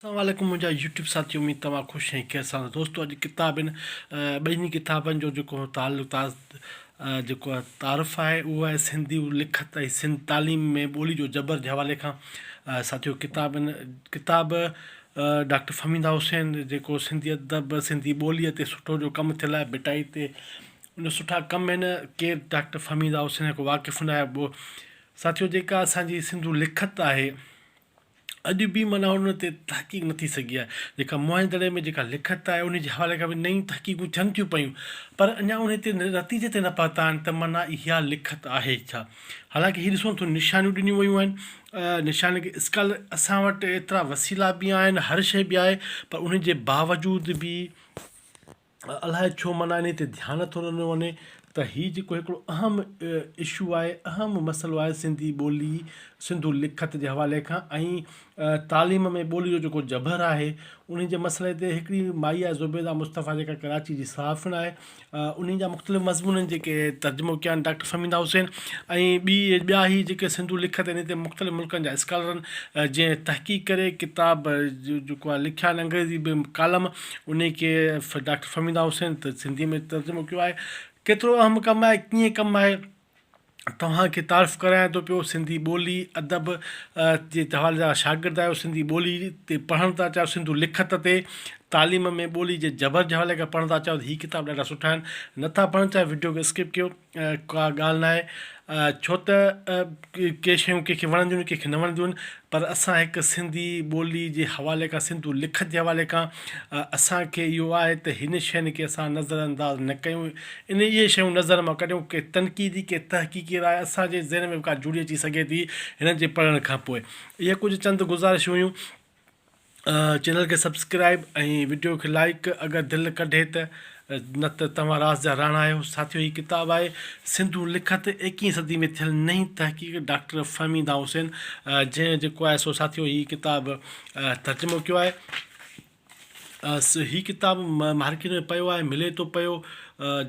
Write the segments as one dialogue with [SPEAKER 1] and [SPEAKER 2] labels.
[SPEAKER 1] السلام عليڪم منهنجا يوٽيوب ساٿي اميد توهان خوش ۽ خير سان دوستو اڄ ڪتاب ان ٻنهي ڪتابن جو جيڪو تعلق تاز جيڪو تعارف آهي اهو آهي سنڌي لکت ۽ سنڌ تعليم ۾ ٻولي جو جبر جي حوالي کان ساٿيو ڪتاب ان ڪتاب ڊاڪٽر فهميده حسين جيڪو سنڌي ادب سنڌي ٻوليء تي سٺو جو ڪم ٿيل آهي ڀٽائي تي ان سٺا ڪم آهن ڪير ڊاڪٽر فهميده حسين کان واقف نه آهي ساٿيو جيڪا اسانجي سنڌو لکت آهي اڄ به معنيٰ ان تي تحقيق نه ٿي سگهي آهي. جيڪا موهن دڙي ۾ جيڪا لکت آهي ان جي حوالي کان به نيون تحقيقون ٿين ٿيون پيون پر اڃا ان تي نتيجي تي نه پهتا آهن ته معنيٰ اها لکت آهي ڇا؟ حالانڪه هي ڏسو ٿو نشانيون ڏنيون ويون آهن نشانين کي اسڪالر اسان وٽ ايترا وسيلا به آهن هر شيء به آهي پر ان جي باوجود به الائي ڇو معنيٰ انهي تي ڌيان نٿو ڏنو وڃي ته هي جيڪو هڪڙو اهم اشو آهي اهم مسئلو آهي سنڌي ٻولي سنڌو لکت جي حوالي کان ۽ تعليم ۾ ٻولي جو جيڪو جبر آهي انهي جي مسئلي تي هڪڙي مائي آهي زبيده مصطفيٰ جيڪا ڪراچي جي صحافڻ آهي انهي جا مختلف مضمونن جيڪي ترجمو ڪيا آهن ڊاڪٽر فهميده حسين ۽ ٻي ٻيا هي جيڪي سنڌو لکت انهي تي مختلف ملڪن جا اسڪالرن جنهن تحقيق ڪري ڪتاب جيڪو آهي لکيا آهن انگريزي به ڪالم انهي کي ڊاڪٽر فهميده حسين ته سنڌي ۾ ترجمو ڪيو آهي. ڪيترو اهم ڪم آهي، ڪيئن ڪم آهي، توهان کي تعارف ڪرايان ٿو پيو. سنڌي ٻولي، ادب جي حوالي سان شاگرد آهيو، سنڌي ٻولي تي پڙهڻ ٿا چاهيو، سنڌو لکت تي، تعليم ۾ ٻولي جي جبر جي حوالي کان پڙهڻ ٿا چاهيو ته هي ڪتاب ڏاڍا سٺا آهن. نه ٿا پڙهڻ چاهيو وڊيو کي اسڪپ ڪيو. ڪا ڳالهه ناهي ڇو ته ڪي شيون ڪنهن کي وڻنديون آهن ڪنهن کي نه وڻنديون آهن پر اسان هڪ سنڌي ٻولي جي حوالي کان سنڌو لکت جي حوالي کان اسان کي اهو آهي ته هن شين کي اسان نظر انداز نه ڪيون ان اهي شيون نظر مان ڪڍيون ڪي تنقيدي ڪي تحقيقي راء اسان جي ذهن ۾ به ڪا جڙي اچي سگهي ٿي هنن جي پڙهڻ کان پوء اهي ڪجهه چند گذارشون هيون چينل کي سبسڪرائب ۽ وڊيو کي لائيڪ اگر دل ڪڍي ته نه ته توهان راز جا راڻا آهيو ساٿيو هي ڪتاب آهي سنڌو لکت ايڪيهين صدي ۾ ٿيل نئين تحقيق ڊاڪٽر فهميده حسين جنهن جيڪو آهي سو ساٿيو هي ڪتاب ترجمو ڪيو آهي هي ڪتاب مارڪيٽ ۾ پيو آهي ملي ٿو پيو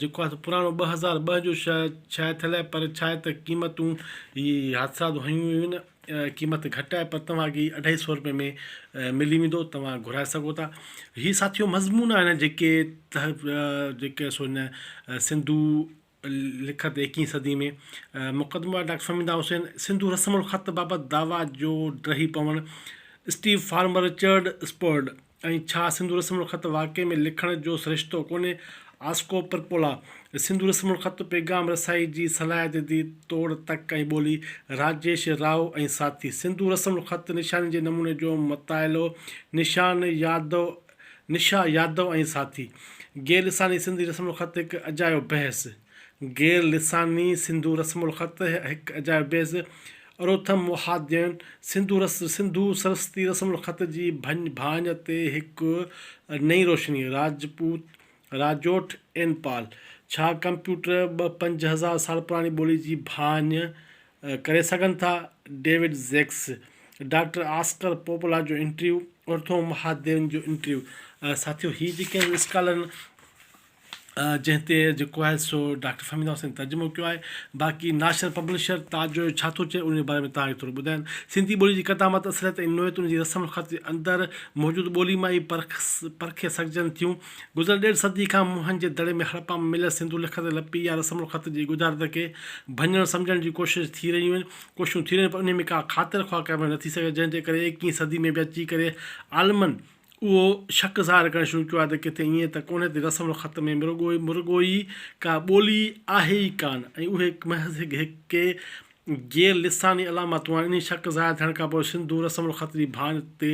[SPEAKER 1] جيڪو آهي پراڻو 2002 جو شايع ٿيل آهي پر ڇا آهي ته قيمتون هي حادثات هيون هيون قيمت گهٽ آهي پر توهان کي اڍائي سو روپئي ۾ ملي ويندو توهان گهرائي سگهو ٿا هي ساٿيو مضمون آهن جيڪي جيڪي سو هن سنڌو لکت ايڪيهين صدي ۾ مقدمو آهي ڊاڪٽر فهميده حسين سنڌو رسم الخط بابت دعويٰ جو ڊهي پوڻ اسٽيو فارمر رچرڊ اسپرڊ ۽ ڇا سنڌو رسم الخط واقعي ۾ لکڻ جو سرشتو ڪونهي؟ آسڪو پرپولا، سنڌو رسم الخط پيغام رسائي جي صلاحيت جي توڙ تڪ ۽ ٻولي، راجيش رائو ۽ ساٿي، سنڌو رسم الخط نشانين جي نموني جو مطالعو، نشان يادو نشا يادو ۽ ساٿي، غير لساني سنڌي رسم الخط هڪ اجايو بحث. غير لساني سنڌو رسم الخط هڪ اجايو بحث، اروٿم مهادين، سنڌو رس سنڌو سرستي رسم الخط جي ڀڃ ڀاڃ تي هڪ نئين روشني، راجپوت راجوٺ اين پال، ڇا ڪمپيوٽر به 5000 سال پراڻي ٻولي جي ڀاڃ ڪري سگهن ٿا؟ ڊيوڊ زيڪس، ڊاڪٽر آسڪر پوپلا جو انٽرويو، ارٿوم مهادين جو انٽرويو. ساٿيو هي جيڪي اسڪالرن جنهن تي جيڪو آهي سو ڊاڪٽر فهميده حسين ترجمو ڪيو آهي باقي ناشر پبلشر تاج جو ڇا ٿو چئي ان جي باري ۾ توهان کي ٿورو ٻڌايان سنڌي ٻولي جي قدامت اصليت ۽ نوعيت ان جي رسم الخط جي اندر موجود ٻولي مان ئي پرک پرکي سگهجن ٿيون گذريل ڏيڍ صدي کان موهن جي دڙي ۾ هڙپا مان مليل سنڌو لکت لپي يا رسم الخط جي ڳجهارت کي ڀڃڻ سمجهڻ جي ڪوشش ٿي رهيون آهن ڪوششون ٿي رهيون آهن پر انهي ۾ ڪا خاطر خواهه ڪامياب نه ٿي سگهي جنهن جي ڪري ايڪيهين صدي ۾ به اچي ڪري عالمن اهو شڪ ظاهر ڪرڻ شروع ڪيو آهي ته ڪٿي ائين ته ڪونهي ته رسم الخط ۾ مرڳو ئي ڪا ٻولي آهي ئي ڪانه ۽ اهي محض هڪ ڪي غير لساني علامتون آهن. انهي شڪ ظاهر ٿيڻ کان پوء سنڌو رسم الخط جي ڀاڃ تي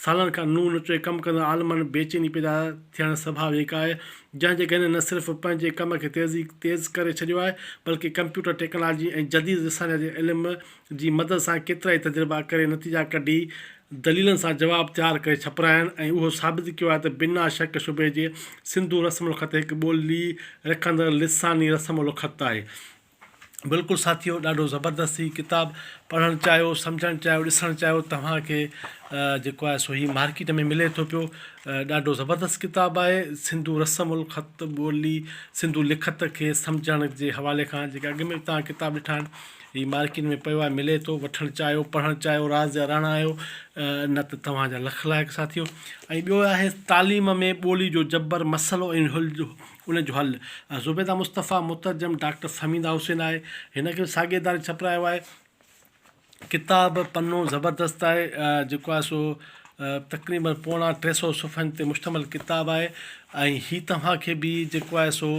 [SPEAKER 1] سالن کان نون نچوئي ڪم ڪندڙ عالمن بيچيني پيدا ٿيڻ سڀاويڪ آهي، جنهن جي ڪري نه صرف پنهنجي ڪم کي تيزي تيز ڪري ڇڏيو آهي، بلڪه ڪمپيوٽر ٽيڪنالاجي ۽ جديد لسانيات جي علم جي مدد سان ڪيترائي تجربا ڪري نتيجا ڪڍي دليلن سان جواب تيار ڪري ڇپرايا آهن ۽ اهو ثابت ڪيو آهي ته بنا شڪ شبهي جي سنڌو رسم الخط هڪ ٻولي رکندڙ لساني رسم الخط آهي. بلڪل ساٿيو ڏاڍو زبردست هي ڪتاب پڙهڻ چاهيو سمجهڻ چاهيو ڏسڻ چاهيو توهان کي جيڪو آهي سو هي مارڪيٽ ۾ ملي ٿو پيو ڏاڍو زبردست ڪتاب آهي سنڌو رسم الخط ٻولي سنڌو لکت کي سمجهڻ جي حوالي کان جيڪي اڳ ۾ توهان ڪتاب ڏٺا آهن. هي مارڪيٽ ۾ پيو آهي ملي ٿو وٺڻ چاهيو پڙهڻ چاهيو راز جا راڻا آهيو نه ته توهان جا لک لائق ساٿيو ۽ ٻيو آهي تعليم ۾ ٻولي جو جبر مسئلو ۽ ان جو حل زبيده مصطفيٰ مترجم ڊاڪٽر فهميده حسين آهي هن کي به ساڳي اداري ڇپرايو آهي ڪتاب پنو زبردست آهي جيڪو آهي سو تقريبن پوڻا 300 صفحن تي مشتمل ڪتاب آهي ۽ هي توهان کي به جيڪو آهي سو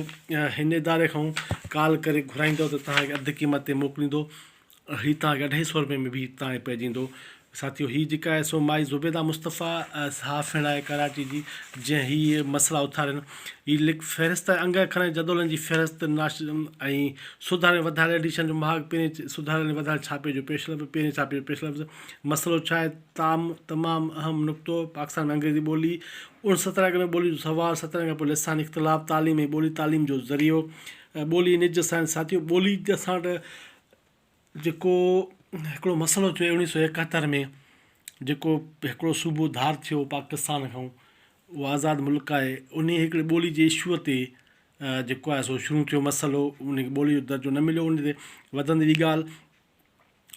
[SPEAKER 1] هن اداري کان ڪال ڪري گهرائيندو ته توهان کي اڌ قيمت تي موڪليندو هي توهان کي اڍائي سو روپئي ۾ به توهان کي پئجي ويندو ساٿيو هي جيڪا آهي سو مائي زبيده مصطفيٰ صحافڻ آهي ڪراچي جي جنهن هي مسئلا اٿارين هي لک فهرست آهي انگ اکرن ۽ جدولن جي فهرست ناش ۽ سڌاريل وڌايل ايڊيشن جو مهاڳ پهرين سڌاريل ۽ وڌايل ڇاپي جو پيش لفظ پهرين ڇاپي جو پيش لفظ مسئلو ڇا آهي تام تمام اهم نقطو پاڪستان ۾ انگريزي ٻولي اڻ سترهن ۾ ٻولي جو سوال سترهن کان پوء لساني اختلاف تعليم ۽ ٻولي تعليم جو ذريعو ٻولي نج سائنس ساٿيو ٻولي اسان وٽ جيڪو هڪڙو مسئلو ٿيو اوڻيهه سو ايڪهتر ۾ جيڪو هڪڙو صوبو ڌار ٿيو پاڪستان کان اهو آزاد ملڪ آهي انهي هڪڙي ٻولي جي اشوء تي جيڪو آهي سو شروع ٿيو مسئلو ان کي ٻولي جو درجو نه مليو ان تي وڌندي وئي ڳالهه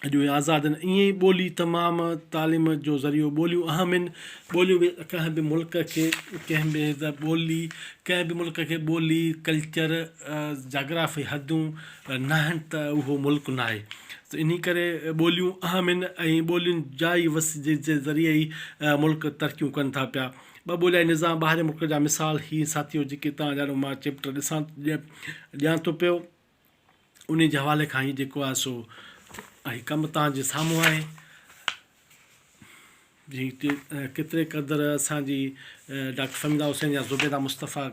[SPEAKER 1] اڄ اهي آزاد آهن ائين ئي ٻولي تمام تعليم جو ذريعو ٻوليون اهم آهن ٻوليون به ڪنهن به ملڪ کي ڪنهن به ٻولي ڪنهن به ملڪ کي ٻولي ڪلچر جاگرافي حدون ناهن ته اهو ملڪ ناهي ته انهي ڪري ٻوليون اهم آهن ۽ ٻولين جا ئي وس جي ذريعي ئي ملڪ ترقيون ڪن ٿا پيا. ٻه ٻوليائي نظام ٻاهرين ملڪ جا مثال هي ساٿيو جيڪي توهان ڄاڻو مان چيپٽر ڏسان ڏيان ٿو پيو انهي جي حوالي کان هي جيڪو آهي سو هي ڪم توهان جي سامهون آهي. جي ڪيتري قدر اسان جي ڊاڪٽر فهميده حسين يا زبيده مصطفيٰ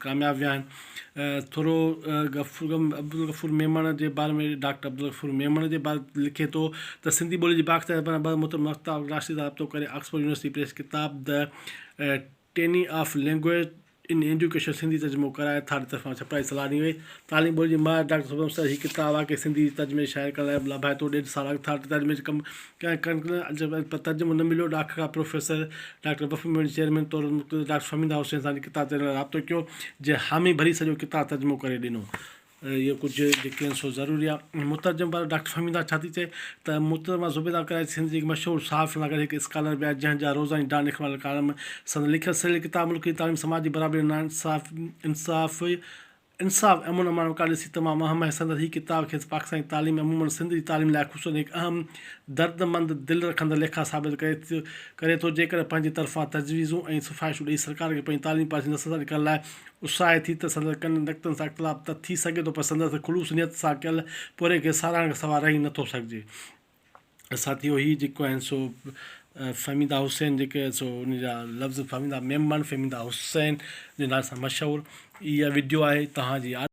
[SPEAKER 1] ڪامياب ويا آهن ٿورو عبدالغفور ميمڻ جي باري ۾ ڊاڪٽر عبدالغفور ميمڻ جي باري لکي ٿو ته سنڌي ٻولي جي بااختيار زبان محترم مختار راشدي سان رابطو ڪري آڪسفورڊ يونيورسٽي پريس ڪتاب the tyranny of language in education Sindhi ترجمو ڪرائي ٿاري طرفان ڇپرائي صلاح ڏني وئي. تعليم ٻولي جي ماهر ڊاڪٽر سبزم سر هي ڪتاب واقعي سنڌي جي ترجمي جي شايع ڪرڻ لاء لاڀائتو ڏيڍ سال اڳ ٿاري ترجمي جو ڪم ڪيو پر ترجمو نه مليو. ڊاک کان پروفيسر ڊاڪٽر وفي ميمڻ چيئرمين طور مقتدر ڊاڪٽر فهميده حسين سان ڪتاب ترجمي لاء رابطو ڪيو جنهن حامي ڀري سڄو ڪتاب ترجمو ڪري ڏنو. اهو ڪجهه جيڪي آهن سو ضروري آهي. مترجم باري ڊاڪٽر فهميده ڇا ٿي چئي ته محترمه زبيده ڪراچي سنڌ جي هڪ مشهور صحافي سان گڏ هڪ اسڪالر به آهي جنهن جا روزاني ڊان اخبار ۾ ڪالم سندس لکيل سريل ڪتاب ملڪ جي تعليم سماجي برابري ۽ ناانصاف انصاف انصاف ۽ امن امان وقار ڏسي تمام اهم آهي سندس هي ڪتاب کيس پاڪستاني تعليم ۽ عموماً سنڌ جي تعليم لاء خصوصاً هڪ اهم دردمند دل رکندڙ ليکا ثابت ڪري ڪري ٿو جيڪڏهن پنهنجي طرفان تجويزون ۽ سفارشون ڏئي سرڪار کي پنهنجي تعليمي پاليسي نظرثاني ڪرڻ لاء اتساهي ٿي ته سندس ڪن نڪتن سان اختلاف ته ٿي سگهي ٿو پر سندس خلوص نيت سان ڪيل پورهيي کي ساراهڻ کان سواء رهي نٿو سگهجي. ساٿيو هي جيڪو آهن سو فهميده حسين جيڪي سو ان جا لفظ فهميده ميمڻ فهميده حسين جي نالي سان مشهور اها وڊيو آهي توهان جي.